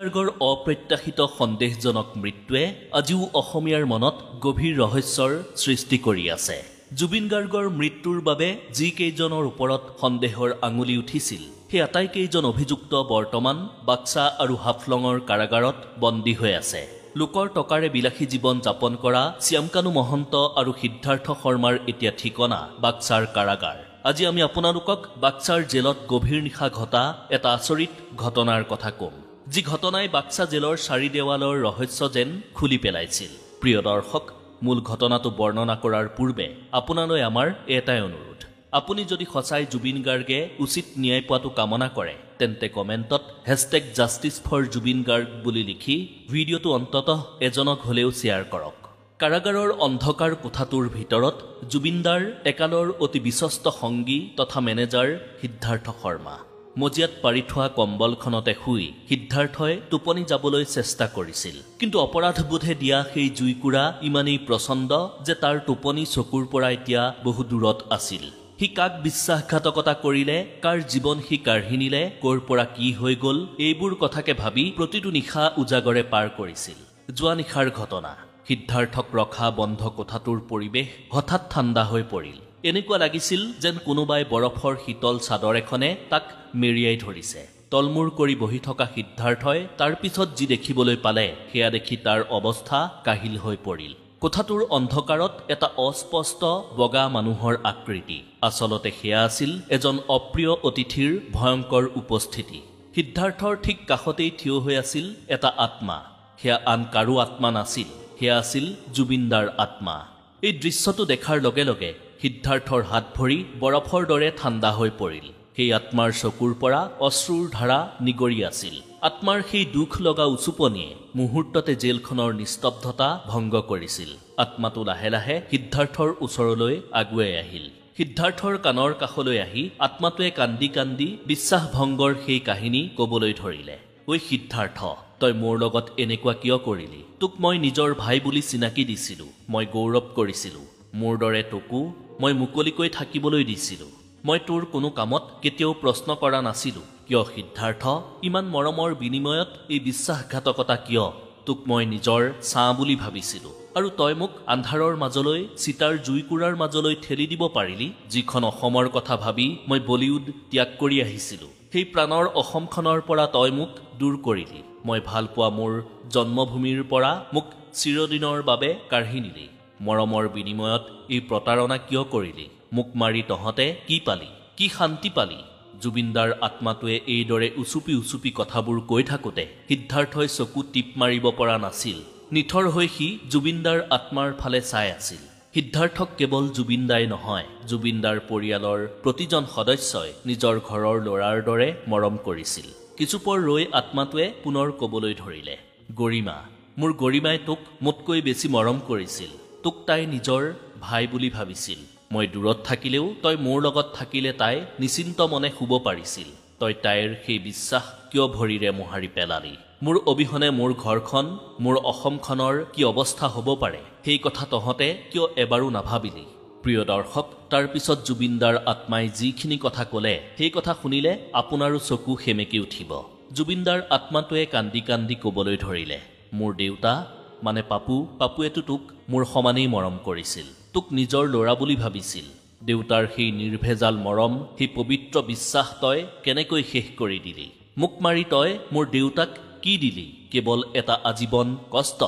গাৰ্গৰ অপ্ৰত্যাশিত সন্দেহজনক মৃত্যুৱে আজিও অসমীয়াৰ মনত গভীৰ ৰহস্যৰ সৃষ্টি কৰি আছে। জুবিন গাৰ্গৰ মৃত্যুৰ বাবে যিকেইজনৰ ওপৰত সন্দেহৰ আঙুলি উঠিছিল, সেই আটাইকেইজন অভিযুক্ত বৰ্তমান বাক্সা আৰু হাফলঙৰ কাৰাগাৰত বন্দী হৈ আছে। লোকৰ টকাৰে বিলাসী জীৱন যাপন কৰা শ্যামকানু মহন্ত আৰু সিদ্ধাৰ্থ শৰ্মাৰ এতিয়া ঠিকনা বাক্সাৰ কাৰাগাৰ। আজি আমি আপোনালোকক বাক্সাৰ জেলত গভীৰ নিশা ঘটা এটা আচৰিত ঘটনাৰ কথা ক'ম, যি ঘটনাই বাক্সা জেলৰ চাৰি দেৱালৰ ৰহস্য যেন খুলি পেলাইছিল। প্ৰিয় দৰ্শক, মূল ঘটনাটো বৰ্ণনা কৰাৰ পূৰ্বে আপোনালৈ আমাৰ এটাই অনুৰোধ, আপুনি যদি সঁচাই জুবিন গাৰ্গে উচিত ন্যায় পোৱাটো কামনা কৰে, তেন্তে কমেণ্টত #JusticeForZubeenGarg বুলি লিখি ভিডিঅ'টো অন্ততঃ এজনক হ'লেও শ্বেয়াৰ কৰক। কাৰাগাৰৰ অন্ধকাৰ কোঠাটোৰ ভিতৰত জুবিনদাৰ একালৰ অতি বিশ্বস্ত সংগী তথা মেনেজাৰ সিদ্ধাৰ্থ শৰ্মা। মজিয়াত পাৰি থোৱা কম্বলখনতে শুই সিদ্ধাৰ্থই টোপনি যাবলৈ চেষ্টা কৰিছিল, কিন্তু অপৰাধবোধে দিয়া সেই জুইকুৰা ইমানেই প্ৰচণ্ড যে তাৰ টোপনি চকুৰ পৰা এতিয়া বহু দূৰত আছিল। সি কাক বিশ্বাসঘাতকতা কৰিলে, কাৰ জীৱন সি কাঢ়ি নিলে, ক'ৰ পৰা কি হৈ গ'ল, এইবোৰ কথাকে ভাবি প্ৰতিটো নিশা উজাগৰে পাৰ কৰিছিল। যোৱা নিশাৰ ঘটনা। সিদ্ধাৰ্থক ৰখা বন্ধ কোঠাটোৰ পৰিৱেশ হঠাৎ ঠাণ্ডা হৈ পৰিল। এনেকুৱা লাগিছিল যেন কোনোবাই বৰফৰ শীতল চাদৰ এখনে তাক মেৰিয়াই ধৰিছে। তলমূৰ কৰি বহি থকা সিদ্ধাৰ্থই তাৰ পিছত যি দেখিবলৈ পালে, সেয়া দেখি তাৰ অৱস্থা কাহিল হৈ পৰিল। কোঠাটোৰ অন্ধকাৰত এটা অস্পষ্ট বগা মানুহৰ আকৃতি। আচলতে সেয়া আছিল এজন অপ্ৰিয় অতিথিৰ ভয়ংকৰ উপস্থিতি। সিদ্ধাৰ্থৰ ঠিক কাষতেই থিয় হৈ আছিল এটা আত্মা। সেয়া আন কাৰো আত্মা নাছিল, সেয়া আছিল জুবিনদাৰ আত্মা। এই দৃশ্যটো দেখাৰ লগে লগে সিদ্ধাৰ্থৰ হাত ভৰি বৰফৰ দৰে ঠাণ্ডা হৈ পৰিল। সেই আত্মাৰ চকুৰ পৰা অশ্ৰুৰ ধাৰা নিগৰি আছিল। আত্মাৰ সেই দুখ লগা উচুপনিয়ে মুহূৰ্ততে জেলখনৰ নিস্তব্ধতা ভংগ কৰিছিল। আত্মাটো লাহে লাহে সিদ্ধাৰ্থৰ ওচৰলৈ আগুৱাই আহিল। সিদ্ধাৰ্থৰ কাণৰ কাষলৈ আহি আত্মাটোৱে কান্দি কান্দি বিশ্বাস ভংগৰ সেই কাহিনী ক'বলৈ ধৰিলে। ঐ সিদ্ধাৰ্থ, তই মোৰ লগত এনেকুৱা কিয় কৰিলি? তোক মই নিজৰ ভাই বুলি চিনাকি দিছিলোঁ, মই গৌৰৱ কৰিছিলোঁ। মোৰ দৰে তোকো মই মুকলিকৈ থাকিবলৈ দিছিলোঁ। মই তোৰ কোনো কামত কেতিয়াও প্ৰশ্ন কৰা নাছিলোঁ। কিয় সিদ্ধাৰ্থ, ইমান মৰমৰ বিনিময়ত এই বিশ্বাসঘাতকতা কিয়? তোক মই নিজৰ ছাঁ বুলি ভাবিছিলোঁ, আৰু তই মোক আন্ধাৰৰ মাজলৈ, চিতাৰ জুইকুৰাৰ মাজলৈ ঠেলি দিব পাৰিলি। যিখন অসমৰ কথা ভাবি মই বলিউড ত্যাগ কৰি আহিছিলোঁ, সেই প্ৰাণৰ অসমখনৰ পৰা তই মোক দূৰ কৰিলি। মই ভাল পোৱা মোৰ জন্মভূমিৰ পৰা মোক চিৰদিনৰ বাবে কাঢ়ি নিলি। মৰমৰ বিনিময়ত এই প্ৰতাৰণা কিয় কৰিলি? মোক মাৰি তহঁতে কি পালি, কি শান্তি পালি? জুবিনদাৰ আত্মাটোৱে এইদৰে উচুপি উচুপি কথাবোৰ কৈ থাকোঁতে সিদ্ধাৰ্থই চকু টিপ মাৰিব পৰা নাছিল। নিথৰ হৈ সি জুবিনদাৰ আত্মাৰ ফালে চাই আছিল। সিদ্ধাৰ্থক কেৱল জুবিনদাই নহয়, জুবিনদাৰ পৰিয়ালৰ প্ৰতিজন সদস্যই নিজৰ ঘৰৰ ল'ৰাৰ দৰে মৰম কৰিছিল। কিছুপৰ ৰৈ আত্মাটোৱে পুনৰ ক'বলৈ ধৰিলে, গৰিমা, মোৰ গৰিমাই তোক মোতকৈ বেছি মৰম কৰিছিল। তোক তাই নিজৰ ভাই বুলি ভাবিছিল। মই দূৰত থাকিলেও তই মোৰ লগত থাকিলে তাই নিশ্চিন্ত মনে শুব পাৰিছিল। তই তাইৰ সেই বিশ্বাস কিয় ভৰিৰে মোহাৰি পেলালি? মোৰ অবিহনে মোৰ ঘৰখন, মোৰ অসমখনৰ কি অৱস্থা হ'ব পাৰে, সেই কথা তহঁতে কিয় এবাৰো নাভাবিলি? প্ৰিয় দৰ্শক, তাৰ পিছত জুবিনদাৰ আত্মাই যিখিনি কথা ক'লে, সেই কথা শুনিলে আপোনাৰো চকু সেমেকি উঠিব। জুবিনদাৰ আত্মাটোৱে কান্দি কান্দি ক'বলৈ ধৰিলে, মোৰ দেউতা মানে পাপু, পাপুৱেতো তোক মোৰ সমানেই মৰম কৰিছিল, তোক নিজৰ ল'ৰা বুলি ভাবিছিল। দেউতাৰ সেই নিৰ্ভেজাল মৰম, সেই পবিত্ৰ বিশ্বাস তই কেনেকৈ শেষ কৰি দিলি? মোক মাৰি তই মোৰ দেউতাক কি দিলি? কেৱল এটা আজীৱন কষ্ট।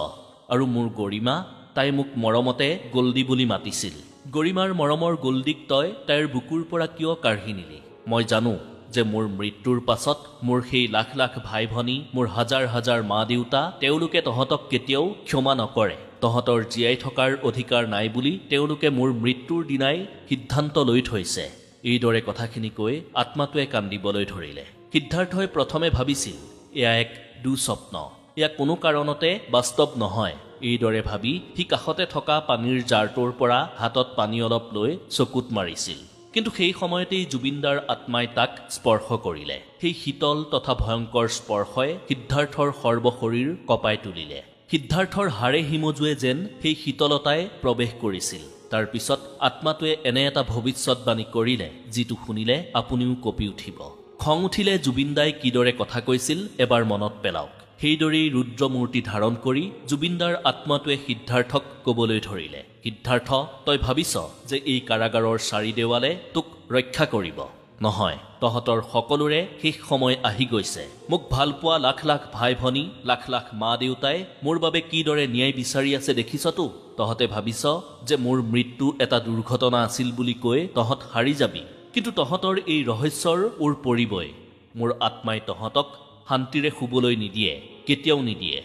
আৰু মোৰ গৰিমা, তাই মোক মৰমতে গল্ডি বুলি মাতিছিল। গৰিমাৰ মৰমৰ গল্ডিক তই তাইৰ বুকুৰ পৰা কিয় কাঢ়ি নিলি? মই জানো যে মোৰ মৃত্যুৰ পাছত মোৰ সেই লাখ লাখ ভাই ভনী, মোৰ হাজাৰ হাজাৰ মা দেউতা, তেওঁলোকে তহঁতক কেতিয়াও ক্ষমা নকৰে। তহঁতৰ জীয়াই থকাৰ অধিকাৰ নাই বুলি তেওঁলোকে মোৰ মৃত্যুৰ দিনাই সিদ্ধান্ত লৈ থৈছে। এইদৰে কথাখিনি কৈ আত্মাটোৱে কান্দিবলৈ ধৰিলে। সিদ্ধাৰ্থই প্ৰথমে ভাবিছিল এয়া এক দুস্বপ্ন, এয়া কোনো কাৰণতে বাস্তৱ নহয়। এইদৰে ভাবি সি কাষতে থকা পানীৰ জাৰটোৰ পৰা হাতত পানী অলপ লৈ চকুত মাৰিছিল। কিন্তু সেই সময়তেই জুবিনদাৰ আত্মাই তাক স্পৰ্শ কৰিলে। সেই শীতল তথা ভয়ংকৰ স্পৰ্শই সিদ্ধাৰ্থৰ সৰ্বশৰীৰ কঁপাই তুলিলে। সিদ্ধাৰ্থৰ হাড়ে হিমজুৱে যেন সেই শীতলতাই প্ৰৱেশ কৰিছিল। তাৰ পিছত আত্মাটোৱে এনে এটা ভৱিষ্যতবাণী কৰিলে, যিটো শুনিলে আপুনিও কঁপি উঠিব। খং উঠিলে জুবিনদাই কিদৰে কথা কৈছিল এবাৰ মনত পেলাওক। সেইদৰেই ৰুদ্ৰমূৰ্তি ধাৰণ কৰি জুবিনদাৰ আত্মাটোৱে সিদ্ধাৰ্থক ক'বলৈ ধৰিলে, সিদ্ধাৰ্থ, তই ভাবিছ যে এই কাৰাগাৰৰ চাৰিদেৱালে তোক ৰক্ষা কৰিব? নহয়, তহঁতৰ সকলোৰে শেষ সময় আহি গৈছে। মোক ভাল পোৱা লাখ লাখ ভাই ভনী, লাখ লাখ মা দেউতাই মোৰ বাবে কিদৰে ন্যায় বিচাৰি আছে দেখিছতো? তহঁতে ভাবিছ যে মোৰ মৃত্যু এটা দুৰ্ঘটনা আছিল বুলি কৈ তহঁত হাৰি যাবি, কিন্তু তহঁতৰ এই ৰহস্যৰ ওৰ পৰিবই। মোৰ আত্মাই তহঁতক শান্তিৰে শুবলৈ নিদিয়ে, কেতিয়াও নিদিয়ে।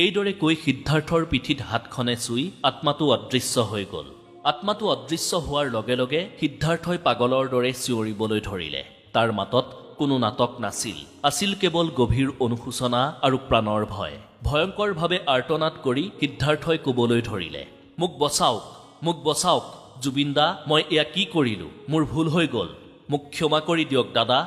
এইদৰে কৈ সিদ্ধাৰ্থৰ পিঠিত হাতখনে চুই আত্মাটো অদৃশ্য হৈ গ'ল। আত্মাটো অদৃশ্য হোৱাৰ লগে লগে সিদ্ধাৰ্থই পাগলৰ দৰে চিঞৰিবলৈ ধৰিলে। তাৰ মাতত কোনো নাটক নাছিল, আছিল কেৱল গভীৰ অনুশোচনা আৰু প্ৰাণৰ ভয়। ভয়ংকৰভাৱে আৰ্তনাদ কৰি সিদ্ধাৰ্থই ক'বলৈ ধৰিলে, মোক বচাওক, মোক বচাওক জুবিনদা, মই এয়া কি কৰিলোঁ, মোৰ ভুল হৈ গ'ল, মোক ক্ষমা কৰি দিয়ক দাদা।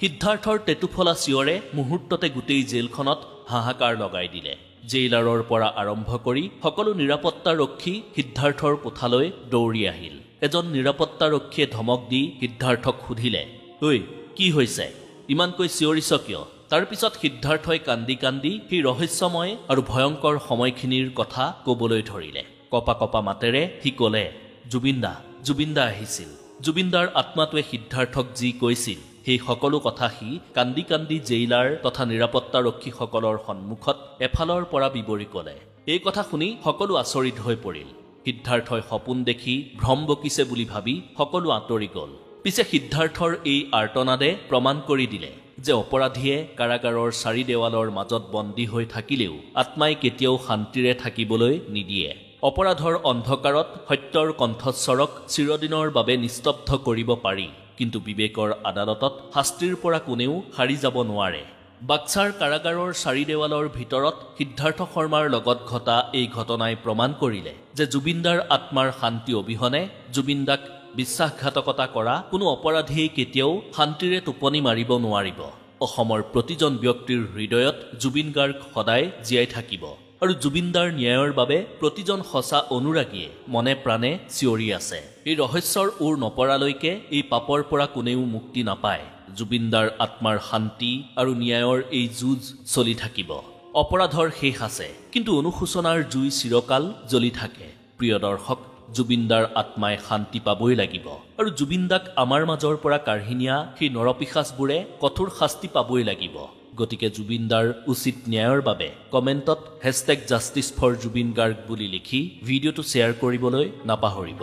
সিদ্ধাৰ্থৰ টেটুফলা চিঞৰে মুহূৰ্ততে গোটেই জেলখনত হাহাকাৰ লগাই দিলে। জেইলাৰৰ পৰা আৰম্ভ কৰি সকলো নিৰাপত্তাৰক্ষী সিদ্ধাৰ্থৰ কোঠালৈ দৌৰি আহিল। এজন নিৰাপত্তাৰক্ষীয়ে ধমক দি সিদ্ধাৰ্থক সুধিলে, ঐ, কি হৈছে, ইমানকৈ চিঞৰিছ কিয়? তাৰপিছত সিদ্ধাৰ্থই কান্দি কান্দি সেই ৰহস্যময় আৰু ভয়ংকৰ সময়খিনিৰ কথা ক'বলৈ ধৰিলে। কপা কপা মাতেৰে সি ক'লে, জুবিনদা, জুবিনদা আহিছিল। জুবিনদাৰ আত্মাটোৱে সিদ্ধাৰ্থক যি কৈছিল সেই সকলো কথা সি কান্দি কান্দি জেইলাৰ তথা নিৰাপত্তাৰক্ষীসকলৰ সন্মুখত এফালৰ পৰা বিৱৰি ক'লে। এই কথা শুনি সকলো আচৰিত হৈ পৰিল। সিদ্ধাৰ্থই সপোন দেখি ভ্ৰম বকিছে বুলি ভাবি সকলো আঁতৰি গ'ল। পিছে সিদ্ধাৰ্থৰ এই আৰ্তনাদে প্ৰমাণ কৰি দিলে যে অপৰাধীয়ে কাৰাগাৰৰ চাৰিদেৱালৰ মাজত বন্দী হৈ থাকিলেও আত্মাই কেতিয়াও শান্তিৰে থাকিবলৈ নিদিয়ে। অপৰাধৰ অন্ধকাৰত সত্যৰ কণ্ঠস্বৰক চিৰদিনৰ বাবে নিস্তব্ধ কৰিব পাৰি, কিন্তু বিবেকৰ আদালতত শাস্তিৰ পৰা কোনেও সাৰি যাব নোৱাৰে। বাক্সাৰ কাৰাগাৰৰ চাৰিদেৱালৰ ভিতৰত সিদ্ধাৰ্থ শৰ্মাৰ লগত ঘটা এই ঘটনাই প্ৰমাণ কৰিলে যে জুবিনদাৰ আত্মাৰ শান্তি অবিহনে জুবিনদাক বিশ্বাসঘাতকতা কৰা কোনো অপৰাধীয়ে কেতিয়াও শান্তিৰে টোপনি মাৰিব নোৱাৰিব। অসমৰ প্ৰতিজন ব্যক্তিৰ হৃদয়ত জুবিন গাৰ্গ সদায় জীয়াই থাকিব আৰু জুবিনদাৰ ন্যায়ৰ বাবে প্ৰতিজন সঁচা অনুৰাগীয়ে মনে প্ৰাণে চিঞৰি আছে। এই ৰহস্যৰ ওৰ নপৰালৈকে এই পাপৰ পৰা কোনেও মুক্তি নাপায়। জুবিনদাৰ আত্মাৰ শান্তি আৰু ন্যায়ৰ এই যুঁজ চলি থাকিব। অপৰাধৰ শেষ আছে, কিন্তু অনুশোচনাৰ জুই চিৰকাল জ্বলি থাকে। প্ৰিয় দৰ্শক, জুবিনদাৰ আত্মাই শান্তি পাবই লাগিব আৰু জুবিনদাক আমাৰ মাজৰ পৰা কাঢ়ি নিয়া সেই নৰপিশাচবোৰে কঠোৰ শাস্তি পাবই লাগিব। গতিকে জুবিনদাৰ উচিত ন্যায়ৰ বাবে কমেণ্টত #JusticeForZubinGarg বুলি লিখি ভিডিঅ'টো শ্বেয়াৰ কৰিবলৈ নাপাহৰিব।